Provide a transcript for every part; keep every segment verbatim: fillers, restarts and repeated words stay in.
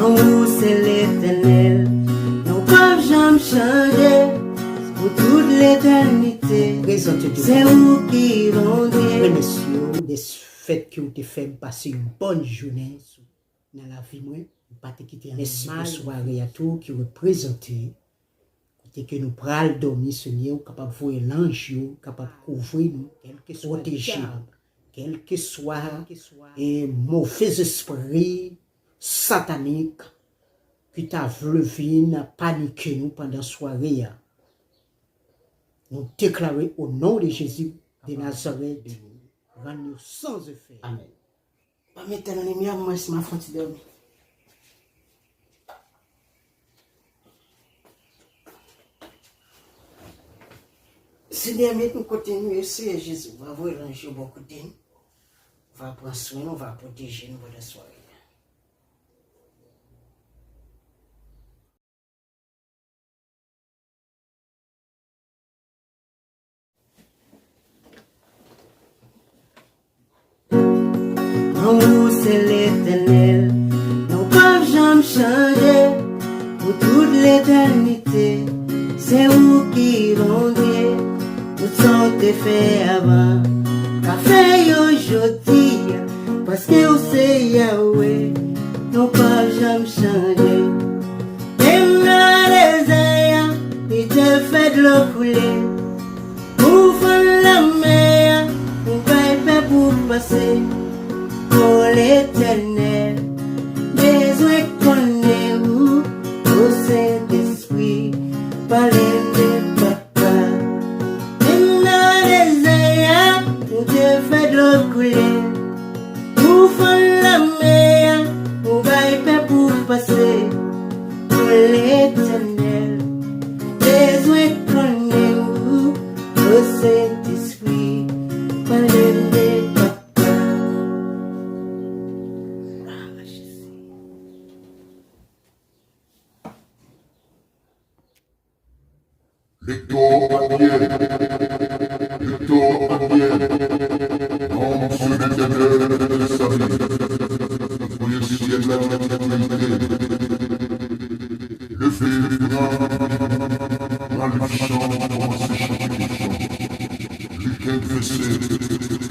Ou se Letènèl, non pa janm chanje pou tout letènite. Prezante Dye. Se ou ki Bondye. Remèsye w dèfèt ke w te fè m pase yon bòn jounen sou, nan lavi mwen. M pa te kite anyen mal. Mèsi pou sware a tou ki reprezante kote ke nou pral dòmi, Senyè, ou kapab voye lanj yo, kapab kouvri nou, pwoteje nou, kèlkeswa, e, move espri satanik ki ta vle vin panike nou pandan sware a. Nou deklare o non de Jezi de Nazarèt, rann yo san efè. Amèn. Pa mete nan limyè mwen si m ap fè yon ti dòmi. Senyè, met nou kote nou ye, Senyè Jezi, va voye lanj yo bò kote nou, va pran swen nou, va pwoteje nou pandan sware a. Non ou se Letènèl, non pa janm chanje pou tout letènite. Se ou ki Bondye, tout sa w te fè avan, ka fè yo jodi a, paske ou se Yahweh, non pa janm chanje. Menm nan dezè a, li te fè dlo koule. Ou fann lanmè a, ou bay pèp ou pase. O Letènèl, bezwen konnen ou, o Sentespri, pale m de Papa. Menm nan dezè a, ou te fè dlo koule. Ou fann lanmè a, ou bay pèp ou pase. O Letènèl, bezwen konnen ou, o Sentespri, pale m de Papa. Lektò anyèl. Lektò anyèl. An Dye Letènèl, Sentespri, voye syèl la trankwilite. Leve, pran, pran liv chan, kòmanse chante liv chan. Li gen vèsè,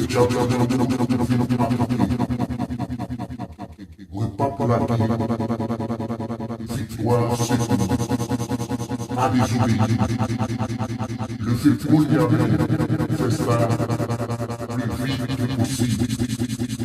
dyab la vin atake. Repa pou lapè, viktwa, sekou, pa dezobeyi. Leve kounye a menm, fè sa pi vit ke posib,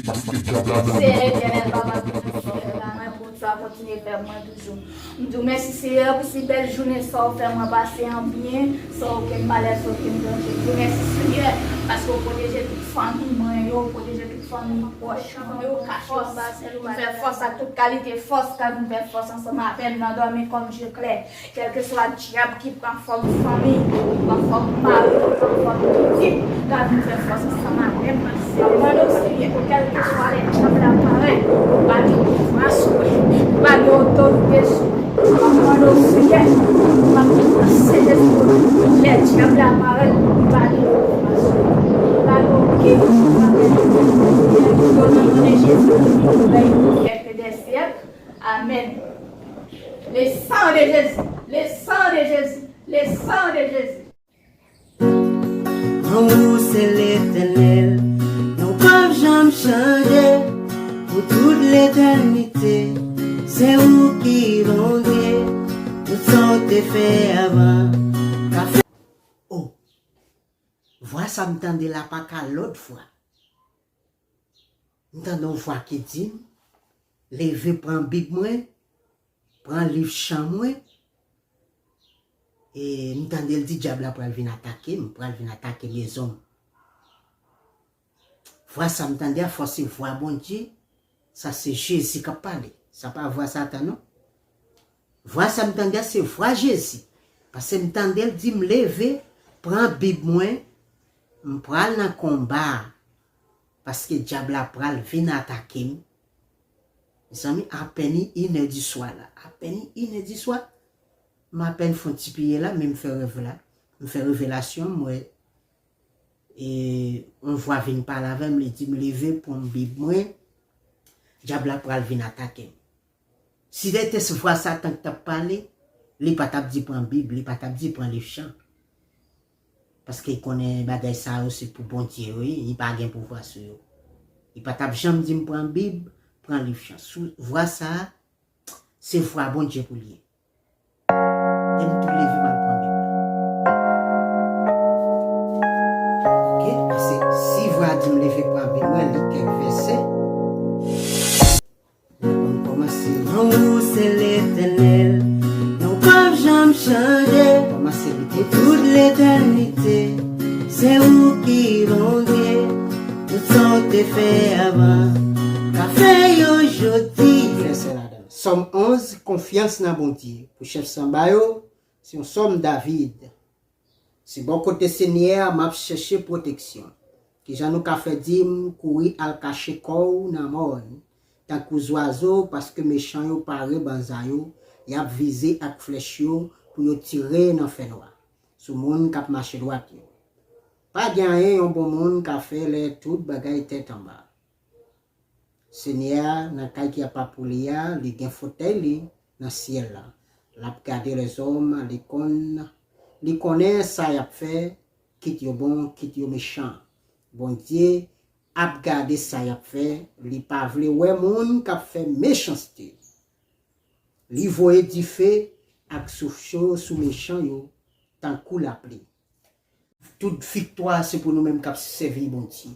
paske dyab la vin. Seyè Etènèl, Papa, Pitit, Sentespri, Laman, Bondye a kontinye fè mwen toujou. M di w mèsi, Seyè, pou si bèl jounen sa w fè mwen pase an byen, san okenn malè, san okenn danje. M di w mèsi, Seyè, paske w pwoteje tout fanmi mwen yo, w pwoteje tout fanmi pwòch mwen yo, kache yo, m fè fòs ak tout kalite fòs k ap vin fè fòs ansanm avè m nan dòmi kòm je klè. Kèlkeswa dyab ki pran fòm fanmi, ki pran fòm mari, ki pran fòm pitit, k ap vin fè fòs ansanm avè m, m mande w, Senyè, kèlkeswa lè dyab la parèt, pa gen pouvwa sou li, pa gen otorite sou li. M ap mande w, Senyè, m ap mande w, Senyè, lè dyab la parèt, li pa gen otorite, li pa gen okenn pouvwa. Nan non de Jezi, nou rèy pou syèk dè syèk. Amèn. Le sang de Jésus, le sang de Jésus, le sang de Jésus. Non ou se Letènèl, non p ap janm chanje pou tout letènite. Se ou ki Bondye, tout sa w te fè avan ka fè. Oh, vwa sa m tande la pa ka lòt vwa. M tande yon vwa ki di m, leve pran Bib mwen, pran liv chan mwen. E m tande l di dyab la pral vin atake m, pral vin atake mezon m. Vwa sa m tande a, fò se vwa Bondye, sa se Jezi k ap pale. Sa pa vwa Satan non. Vwa sa m tande a, se vwa Jezi. Paske m tande l di m leve, pran Bib mwen, m pral nan konba a. Paske dyab la pral vin atake m. Mezanmi, apèn inè di swa la. Apèn inè di swa. M apèn fè yon ti piye la, men m fè rèv la. M fè revelasyon, m wè, e, yon vwa vin pale avè m, li di m leve, pran Bib mwen, dyab la pral vin atake m. Si te te vwa Satan ki t ap pale, li pa t ap di pran Bib, li pa t ap di pran liv chan. Paske li konnen bagay sa yo se pou Bondye yo ye, li pa gen pouvwa sou yo. Li pa t ap janm di m pran Bib, pran liv chan. Sou vwa sa a, se vwa Bondye pou l ye. E m tou leve m al pran Bib la. Oke, paske si vwa di m leve pran Bib mwen, li kèk vèsè. N ap kòmanse. Non ou se Letènèl, non p ap janm chanje. Kòmanse lite. Pou tout letènite, se ou ki Bondye. Tout sa w te fè avan, ka fè yo jodi. Vèsè ladan. Sòm onz, konfyans nan Bondye. Pou chèf sanba yo, se yon sòm David. Se bò kote Senyè a m ap chèche pwoteksyon. Kijan nou ka fè di m kouri al kache kò w nan mòn, tankou zwazo, paske mechan yo pare banza yo, y ap vize ak flèch yo pou yo tire nan fènwa sou moun k ap mache dwat yo. Pa gen anyen yon bon moun ka fè lè tout bagay tèt anba. Senyè a, nan kay ki apa pou li a, li gen fotèy li nan syèl la. L ap gade lèzòm, li konn, li konnen sa y ap fè, kit yo bon, kit yo mechan. Bondye ap gade sa y ap fè, li pa vle wè moun k ap fè mechanste. Li voye dife ak souf cho sou mechan yo, tankou lapli. Tout viktwa se pou nou menm k ap sèvi Bondye.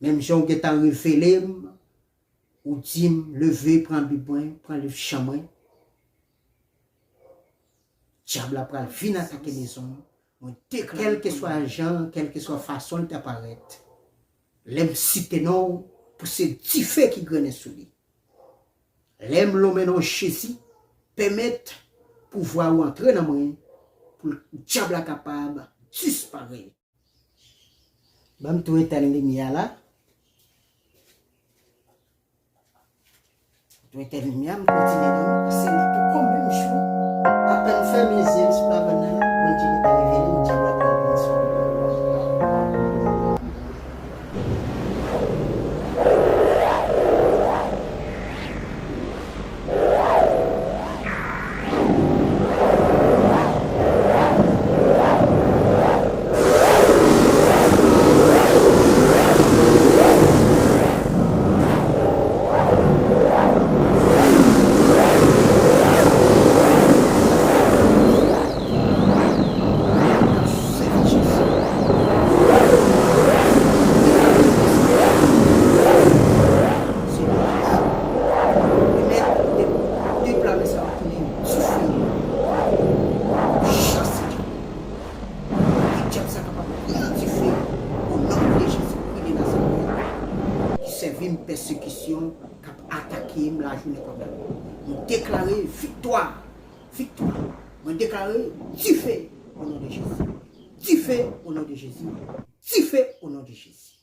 Menm jan w gentan revele m, ou di m, leve, pran Bib mwen, pran liv chan mwen. Dyab la pral vin atake mezon m. Mwen deklare, kèlkeswa jan, kèlkeswa fason l ta parèt, lè m site non w, pou se dife ki grennen sou li. Lè m lonmen non Jezi, pèmèt pouvwa ou antre nan mwen, pou dyab la kapab disparèt. Ban m tou etèn limyè a la. Tou etèn limyè a, m kontinye dòmi. Se li tou kon menm jou. Apèn m fèmen zye m sou kabann nan, Bondye gentan revele m, dyab la pral pran swen. Deplame sa yo tounen dife. Chase dyab. Ki dyab sa kapab pran dife. O non de Jezi, ki de Nazarèt, ki sèvi m pèsekisyon, k ap atake m lajounen kòm lannwit. Nou deklare viktwa. Viktwa. Mwen deklare dife o non de Jezi. Dife o non de Jezi. Dife o non de Jezi.